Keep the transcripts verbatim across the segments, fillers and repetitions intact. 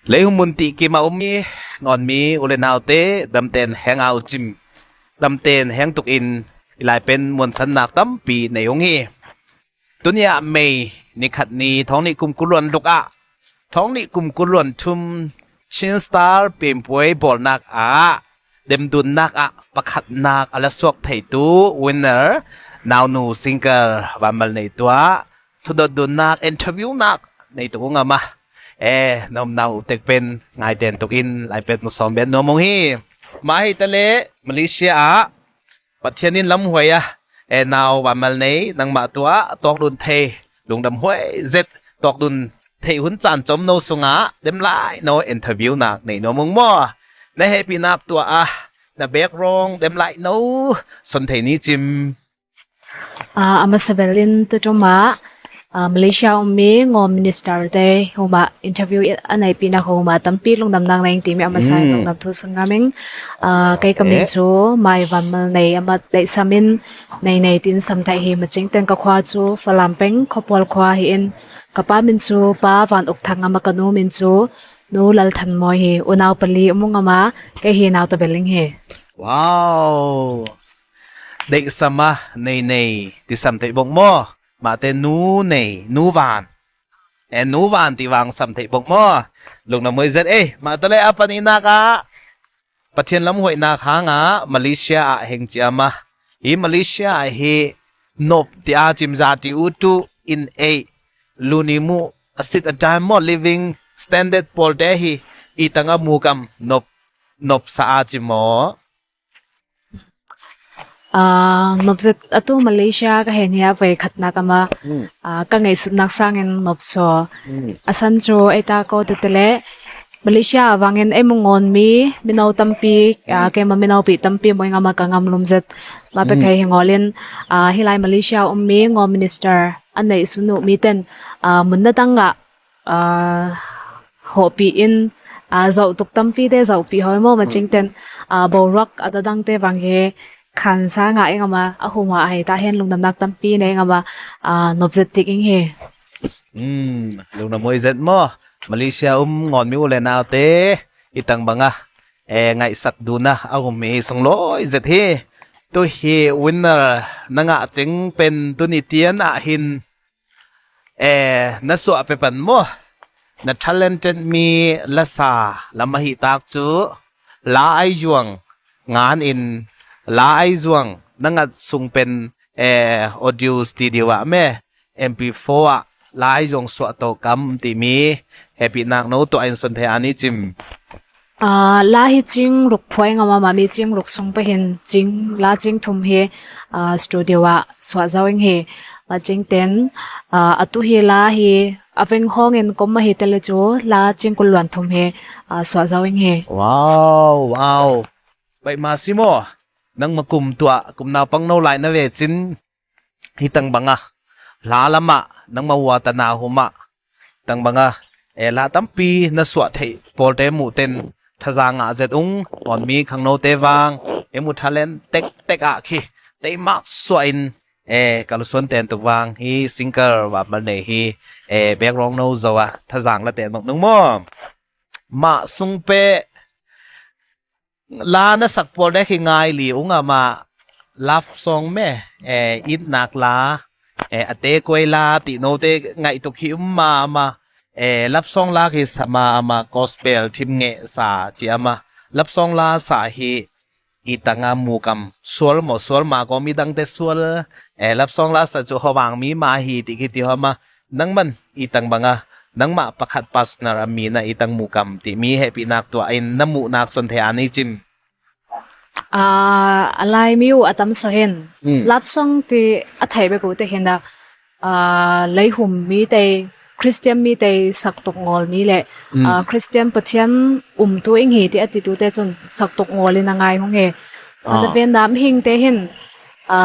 Leihum mun tikim a um i ngawnmi u le naute, damte'n heng a uchim, damte'n heng tuk in i lai pen muansannak tampi nei ung hi. Tuni a May ni khat ni, thawng nih kum kul luan luk ah, thawng nih kum kul luan thum Chin Star piengpuai bawlnak ah demdunnak ah pakhatnak a la suak theitu winner, naunu singer Vanmalnei tawh thudotdunnak, interviewnak nei tuk ung a ma. E, na omna uh tek pen ngaiten tuk in lai pen mu sawm bet nuam ung hi. Ma hi ta leh Malaysia ah Pathian in lamhuai a, e, nau Vanmalnei, nangmah tawh tawkdun thei, lungdam huai zet, tawkdun thei hun caan chom no sungah demlaino interviewnak nei nuam ung maw. Na hehpihnak tawh a, na background demlaino son thei ni chim. A, a masa bel in tutum ah, a, Malaysia um mi Ngaw Minister te huma interview i a neihpihnak huma tampi lungdamnak nei ing ti mi a masa in lungdam thu sun ngam ing. A, kei ka min chu Mai Vanmalnei a ma, deihsam in Neinei tin sam thei hi. Macingten ka khua chu Falam peng Khawpual khua hi in, ka pa min chu Pa Van Uk Thang a ma, ka nu min chu Nu Lal Than Mawi hi. Unau pali um ung a ma, kei hi nau ta bel ing hi. Wow. Deihsam a Neinei ti sam thei bok maw. Mate Nu Nei, Nu Van. E, Nu Van ti vang sam thei bok maw. Lungdam huai zet e. Mate le a panihnak ah Pathian lamhuainak hangah Malaysia ah heng ci a ma. Hi Malaysia ah hi nop ti a cim, za ti u tu in ei, lu ni mu, a sit a time maw, living standard pawlte hi i tang a mu kam, nop, nop sa a cim maw. A, nop zet a tu Malaysia ka hen hi a, vei khatnak a ma, a, ka ngaihsutnak sangin nop saw. A san chu ei ta ko tete le Malaysia ah vangin ei mu ngawn mi mino tampi, a, keima mino pi tampi mu ing a ma, ka ngam lum zet. Ma pe kei hi ngawl in, a, hi lai Malaysia um mi Ngaw Minister a neih sun uh miten, a, mun na dang ah a, hawhpih in, a, zoh tuk tampi te zohpih hawi maw, macingten, a, boruak a dadang te vang hi khansa ngah ing a ma, a huma a hei ta hen lungdamnak tampi nei ing a ma, a, nop zet tik ing hi. Lungdam huai zet maw. Malaysia um ngawn mi u le naute, i tang bang a, e, ngaihsak dun a a um mi sung lawi zet hi. Tu hi winner na ngah cing pen tuni tian ah hin, e, na suah pe pan maw. Na talented mi lasa lam ahi tak chu, la ai zuang ngan in, la ai zuang na ngat sung pen, e, audio studio ah me, M P four ah la ai zuang suah to kam ti mi, hehpihnak no tuah in son thei a ni cim. A, la hi cing ruk phuai ing a ma, ma mi cing ruk sung pe hin cing, la cing thum hi, a, studio ah suah zo ing hi. Macingten, a, a tu hi la hi a veng hawng in kom ahi te le chu la cing kul luan thum hi, a, suah zo ing hi. Wow, wow. Bai ma si maw. Nangma kum tuah, kum naupang no lai na ve cin, hi tang bang a, la lam ah, nangma ua ta na huma, tang bang a, e, la tampi na suah thei pawlte mu ten, thaza ngah zet ung, ngawn mi khangno te vang, e, mu talent tek tek ah khi, tei mak suah in, e, ka lusuan ten tuk vang, hi singer Vanmalnei hi, e, background no zo a, thaza la ten mak nung maw. Ma sung pe, la na sak pawl dek hi ngai li ung a ma, love song me, e, itnak la, e, a te kuai la ti no te ngaih tuk hi um ma a ma, e, love song la hi sa ma a ma, gospel thim ngeh sa ci a ma, love song la sa hi i tang a mu kam sual maw, sual ma ko mi dang te sual, e, love song la sa chu hawvang mi ma hi ti khi ti haw ma, nangman i tang bang a, nangmah pakhat personal a mi na i tang mu kam ti mi hehpihnak tuah in na muhnak son thei a ni cim. A, a lai mi uh a tam saw hin. Love song ti a thei bek uh te hin a, a, leihum mi te, Christian mi te sak tuk ngawl mi le, a, Christian Pathian um tu ing hi ti a ti tu te chun sak tuk ngawl in a ngai hung hi. A, na ven na mihing te hin, a,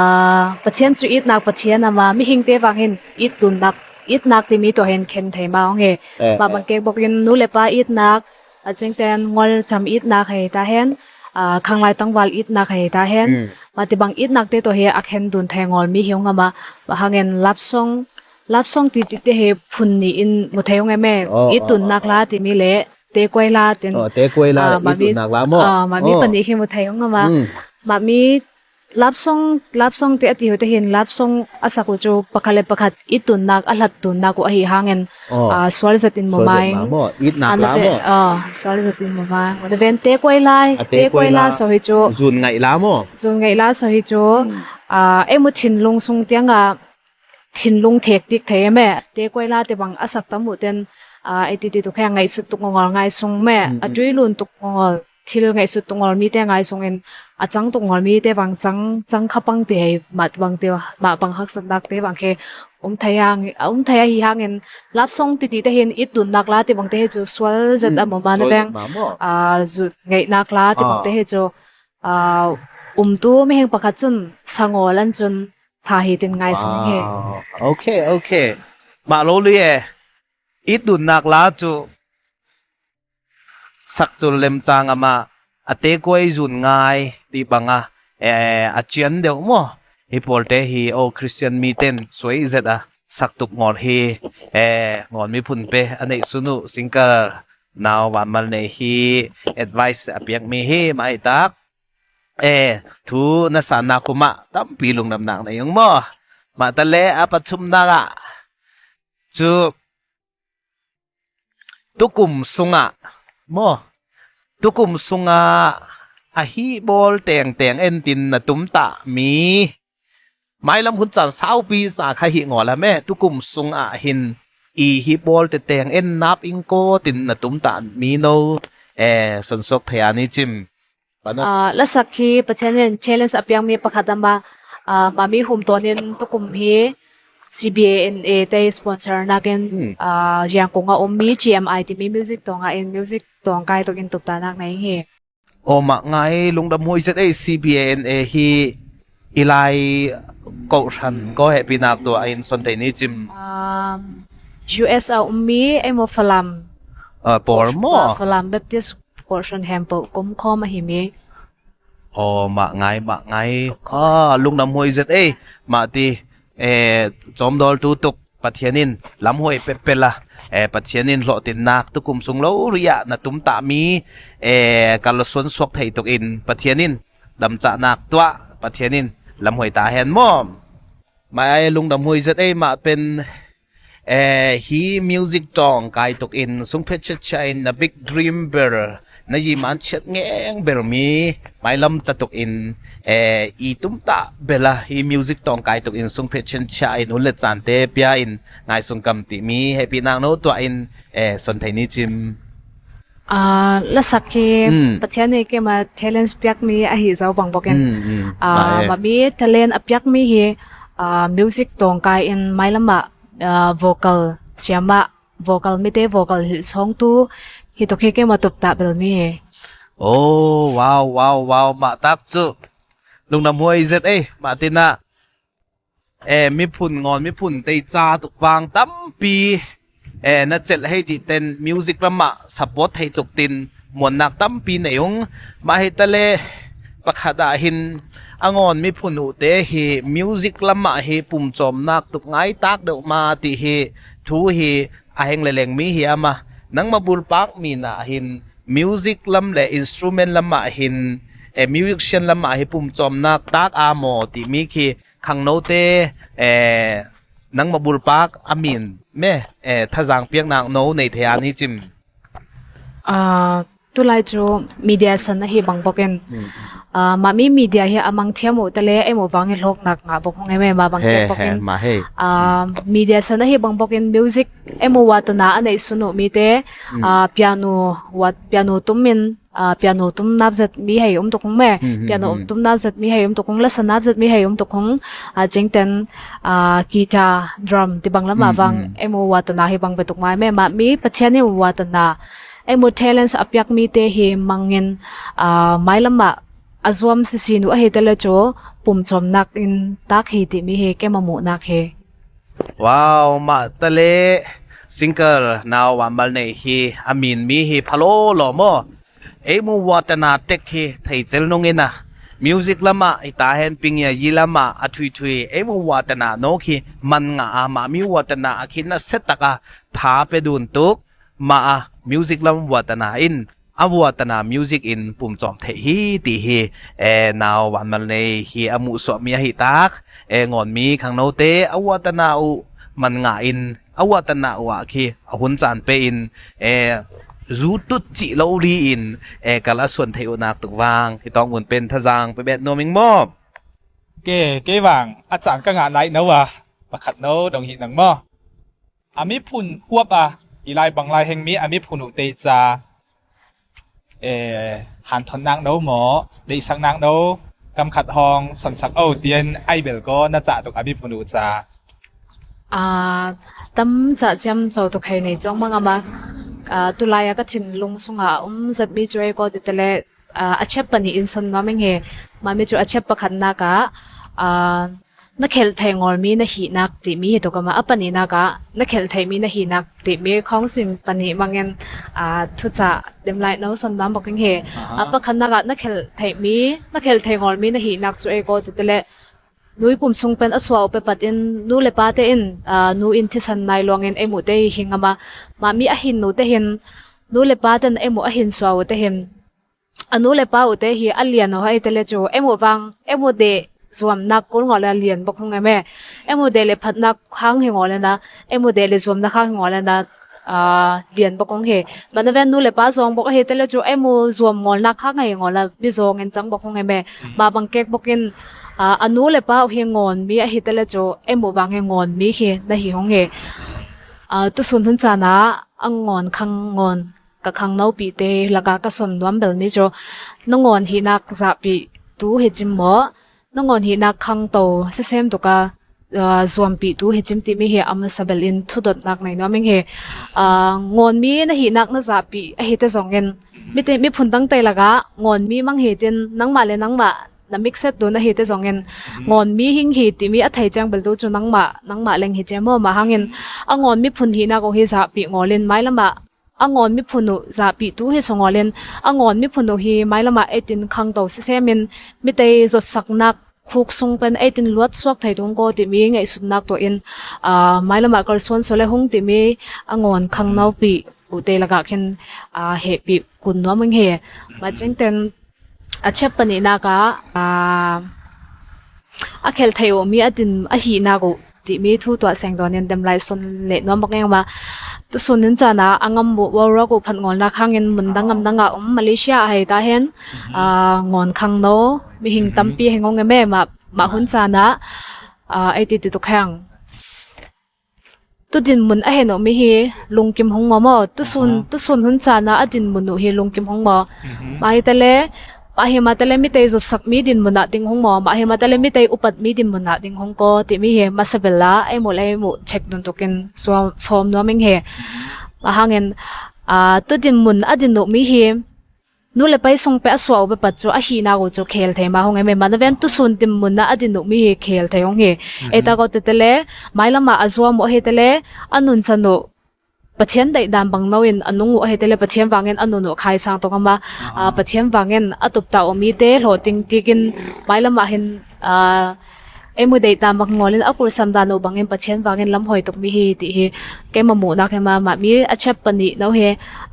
Pathian chu itnak Pathian a ma, mihing te vang hin itdunnak, itnak ti mi tuah hin khen thei ma hung hi. Ma bang kek bok in nu le pa itnak, a cingten ngol cham itnak hei ta hen, a, khanglai tangval itnak hei ta hen, ma ti bang itnak te tuah hi a khen dun thei ngawl mi hi ung a ma, ma hang in love song, love song ti ti te hi phun ni in mu thei ung e me, itdunnak la ti mi le, Te Kuai La tin. Oh, Te Kuai La, ah, i mami, tunnak la maw? Ah, mami, oh, pani hi mu thei ung ama. Hmm. Mami love song, love song te a ti uh te hin love song a sak uh chu pakhat le pakhat i tunnak, a hlat tunnak uh ahi hangin, oh, ah, sual zet in mu mai. Sual zet ma maw? Itnak la maw? Ah, sual zet in mu mai. Ngawt a ven Te Kuai La, ah, Te Kuai La, Te Kuai La so hi chu. Zun Ngaih La maw? Zun Ngaih La so hi chu. Hmm. Ah, ei mu thinlung sung tiang a thinlung thek tik thei em e. Te Kuai La te bang a sak tam uh ten, ah, ei ti ti tuk he ngaihsut tuk ngawngawng ngai sung em e. Hmm, hmm. A tui lun tuk ngawngawng, thil ngaihsut tuk ngawngawng mite ngai sungin, a chang tuk ngawngawng mite bang chang, chang kha pang te hei, mah bang te, mah bang haksatnak te bang he um thei hang, a um thei ahi hangin, love song ti ti te hin i tunnak la te bang te hi chu sual zet a mu ma na veng. Hmm, sual zet ma maw? Ah, Zun Ngaih La te bang te hi chu, ah, um tu mihing pakhat chun sa ngawl an chun pha hi tin ngai sung hi. Wow. Ok, ok. Mah lo lui e. I tunnak la chu sak chu lemchang ama, a Te Kuai Zun Ngaih ti bang a, eh, a chian deuh maw? Hi pawl te hi, oh, Christian miten suai zet a sak tuk ngawl hi, eh, ngawl miphun pe a neih sun uh, singer Nau Van Mal Nei hi advice a piak mi hi, mah hi tak. Eh, thu na sanna kum ah tampi lungdamna nei ung maw. Mah ta le a pathumna ah chu tukum sung ah maw. Tukum sung ah a hih bawl tengteng en tin na tumta mi. Mailam hun chan saupi sa kha hi ngawl a me, tukum sung ah hin i hih bawl tengteng en nap ing ko tin na tumta mi no, eh, sonsuak thei a ni chim. Pana. Ah, lasak hi Pathian in challenge a piak mi pakhat ama, ah, mami hum tawnin tukum hi C B A N A te sponsor nakin, hmm, ah, Yangon a um mi G M I ti mi music tawng a in music tawng kai tukin tupta nak nei hi. Aw, mah ngai, lungdam huai zet ei. C B A N A hi i lai kohran ko hehpihnak tua in son thei ni chim. Um, U S a um mi ei maw Falam. Ah, pawl maw? Ah, Falam Baptist kohran hempeuh kum khawm ahi mi. Aw, mah ngai, mah ngai. Ah, lungdam huai zet ei. Mah ti, eh, cawmdawl tu tuk Pathian in lamhuai pepel a, eh, Pathian in hlawhtinnak tukum sung lo ri ah na tumta mi, eh, ka lawsuan suak thei tukin Pathian in damchahnak tuah, Pathian in lamhuai ta hen maw. Mah ei, lungdam huai zet ei. Mah pen, eh, hi music tawng kai tukin sung phet chet chia in na big dream ber na yi man chiat ngeng ber mi mailam cha tukin, eh, i tumta bel a hi music tawng kai tukin sung phet chet chia in hun le chan te pia in ngai sung kam ti mi hehpihnak no tuah in, eh, son thei ni chim. Ah, lasak hi, hmm, Pathian in keima talent piak mi ahi zo bang bawkin. Hmm, hmm. Ah, mah ei. Mami talent a piak mi hi, ah, music tawng kai in mailam ah, ah, vocal siam ah vocal mite vocal hilh sawng tu hi tuk hi keima tupta bel mi hi. Oh, wow, wow, wow, mah tak chu. Lungdam huai zet ei, mah tina. Eh, miphun ngawn, miphun tei cha tuk vang tampi. Eh, na chelh hei ti ten music lamah support hei tuk tin muannak tampi nei ung. Mah hi ta le pakhat ah hin a ngawn miphun uh te hi music lamah hi pumchawmnak tuk ngai tak deuh ma ti hi thu hi a heng le leng mi hi ama, nangma bulpak mi na hin music lam le instrument lamah hin, eh, musician lamah hi pumchawmnak tak a maw ti mi khi khangnote, eh, nangma bulpak a min me, eh, thazang piaknak no nei thei a ni chim. Ah, tulai chu media san ahi bang bawkin. Hmm. Ah, mami media hi a mang thiam uh ta le ei mu vang hi hlawknak ngah bawk hong ei me, mah bang he, bawkin. He, mah he. Ah, media san ahi bang bawkin music ei mu watana a nei sun uh mite, hmm, ah, piano wat, piano tum in, ah, piano tum nap zet mi hei um tuk hong me. Hmm, hmm, piano, hmm, tum nap zet mi hei um tuk hong, lasa nap zet mi hei um tuk hong. Ah, chingten, ah, guitar, drum ti bang lamah, hmm, vang, hmm, ei mu watana hi bang be tuk mai me, mami Pathian ei mu watana ei mu talent a piak mite hi mangin, ah, mailamah a zuam sisi nu ahi ta le chu pumchawmnak in tak hi ti mi hi keima muhnak hi. Wow, mah ta le singer Nau Van Mal Nei hi a min mi hi pha lo lo maw. Ei mu watana tek hi thei chel nung in a, music lamah hi ta hen, pingya yi lamah a thui thui ei mu watana no khi man ngah a, mami watana a khi nasia tak a tha pe dun tuk. mah a music lam vuatana in, a vuatana music in pumchawm thei hi ti hi, eh, nau vanmal nei hi a muhsuah mi ahi tak, eh, ngawn mi khangnote a vuatana uh man nga in, a vuatana uh ah khi a hun chan pe in, eh, zu tut chih lo li in, eh, kal a suan thei uh nak tuk vang hi tawng un pen thazang pe bet nuam ing maw. Ke, kei vang a chang ka ngah nai no a, pakhat no dong hi nang maw. A miphun huap a, i lai bang lai heng mi a miphun uh tei cha, eh, hanthon nak no maw, deihsak nak no, kam khat hawng sonsak o ti in ai bel ko na chah tuk a miphun uh cha. Ah, tam chah chiam cho tuk hei nei chuang mang ama, ah, tulai a ka thinlung sunga um zat mi chu ei ko ti te le, ah, a chep pani in son nuam ing he, ma mi chu a chep pakhat nak a, ah, na khelh thei ngawl mi na hi nak ti mi hi tuk ama, a pani nak a, na khelh thei mi na hi nak ti mi khawng sim pani mang in, ah, thu chah dem lai no son nuam bok ing he. Aha. Ah, pakhat nak a, na khelh thei mi, na khelh thei ngawl mi na hi nak chu ei ko ti te le, nu i pum sung pen a suah uh pe pat in, nu le pa te in, ah, nu in thisan nai luang in ei muh te hi hing ama, ma mi a hin nu te hin, nu le pa ten ei muh a hin suah uh te hin, a nu le pa uh te hi a lian uh hei te le chu, ei muh vang, ei muh deh zuam nak kul ngawl le a lian bok hung em e. Ei muh deh le phat nak khang hi ngawl le na, ei muh deh le zuam nak khang hi ngawl le na, ah, lian bok hung he. Bana ven nu le pa zawng bok ahi te le chu, ei muh zuam ngawl nak khang hi ngawl le mi zawng in chang bok hung em e. Mm. Ma bang kek bok in, ah, a nu le pa uh hi ngawn mi ahi te le chu, ei muh vang hi ngawn mi hi na hi hung he. Ah, tusun hun chana a ngawn khang ngawn ka khangno pite laka ka son nuam bel mi chu, na ngawn hi nak zahpih tu hi chim maw, na ngawn hi nak khangto sisem tuk a, ah, zuampih tu hi chim ti mi hi a masa bel in thudot nak nei nuam ing he. Ah, ngawn mi na hi nak na zahpih ahi te zong in, mi te, miphun dang te laka ngawn mi mang hi tin nangmah le nangmah na mikset dun ahi te zong in, ngawn mi hing hi ti mi a thei chiang bel tu chu nangmah, nangmah leng hi chiam maw, ma hang in a ngawn miphun hi nak uh hi zahpih ngawl in mai lama a ngawn miphun uh zahpih tu hi sa ngawl in, a ngawn miphun uh hi mai lama ei tin khangto sisem in, mi te zotsak nak khuk sung pen ei tin luat suak thei tung ko ti mi ngaihsut nak tua in, ah, mai lama kalsuan suak le hung ti mi a ngawn khangno pih uh te laka khin, ah, hehpih kun nuam ing he. Ma ching ten a chep pani nak a, ah, a khelh thei uh mi a din a hi nak uh ti mi thu tua seng dawn in dem lai son le nuam bok ing ma. Tusun hun chana a ngam uh, World Rock uh phat ngawl nak hang in mun dang ngam dang a um Malaysia a hei ta hen, ah, ngawn khangno mihing tampi heng hong em e, ma, ma hun chana, ah, ei ti ti tuk hang. Tu dinmun a hen uh mi hi lungkim hung maw maw, tusun, tusun hun chana a dinmun uh hi lungkim hung maw. Ma hi te le, ma hi ma te le mi te zotsak mi dinmun a ding hung maw, ma hi ma te le mi te upat mi dinmun a ding hung ko ti mi hi masa bel a ei muh le ei muh check dun tuk in sawm, sawm nuam ing he. Ma hang in, ah, tu dinmun a din uh mi hi nu le pa i sung pe a suah uh pe pat chu a hi nak uh chu khel thei ma hung em e, ma na ven tusun dinmun a a din uh mi hi khel thei hung hi. Ei ta ko te te le, mai lama a zuam uh ahi te le, a nunchan uh Pathian deih dan bang no in a nung uh ahi te le, Pathian vang in a nun uh khai sang tung ama, ah, Pathian vang in a tup ta uh mi te hlawh ting tik in mai lama hin, ah, ei muh deih dan bang ngawl in a kulsam dan uh bang in Pathian vang in lam hoi tuk mi hi ti hi. Keima muh nak hi ma, ma mi a chep pani no hi,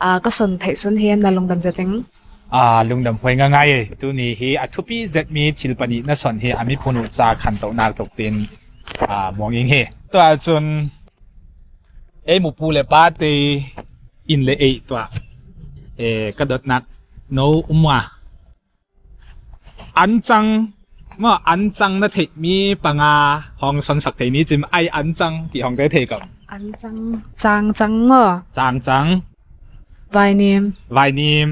ah, ka son thei sun hi na lungdam zet ing. Ah, lungdam huai nga ngai e, tuni hi a thupi zet mi thil pani na son hi a miphun uh cha khantoh nak tuk tin, ah, muang ing hi. Tua chun ei muh pu le pa te in le ei tua, eh, ka dot nak no um a. An chang, maw, an chang na theih mi panga hong sonsak thei ni chim ai an chang ti hong te thei kong. An chang, chang chang maw. Chang chang. Vainim. Vainim.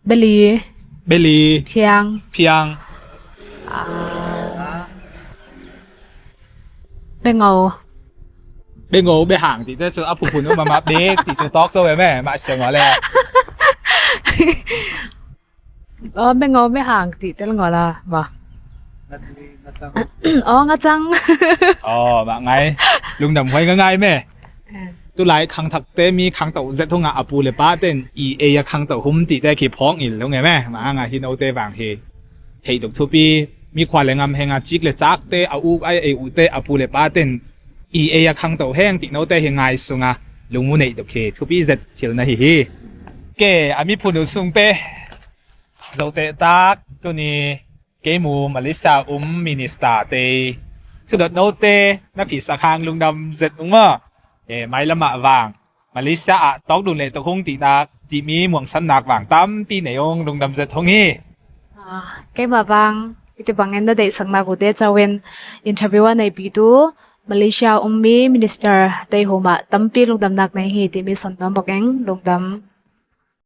Beli. Beli. Phiang. Phiang. Ah. Bengau. Bengau, behang ti te chu a phuphun um ama bek ti chu tawk zo em e, ma siang le. Aw, bengau behang ti tel ngaw la, ma. Aw, ngachang. Aw, ma ngai. Lungdam huai nga ngai me. Eh. Tulai khangthakte mi khangto zet hung a a pu le pa ten i ei a khangto hum ti te khi phawk ngil hung e me. Ma hang a hi note vang hi. Hei tuk thupi, mi khua le ngam heng a chik le chak te, a uk ai ei u te, a pu le pa ten i ei a khangto heng ti note hi ngai sung a. lungmuneih dok hi, thupi zet thil na hi hi. Kei a miphun uh sung te, Zote tak tuni kei mu Malaysia um minister te thudot note na phisak hang lungdam zet ung maw. E, mailam ah vang Malaysia ah tawk dun leh tawk hung tih tak, tih mi muangsan nak vang tampi nei ung, lungdam zet hung hi. Ah, keima vang iti bangin na deihsak nak uh te chawin interview a nei pi tu Malaysia um mi minister te huma tampi lungdam nak nei hi ti mi son nuam bok ing, lungdam.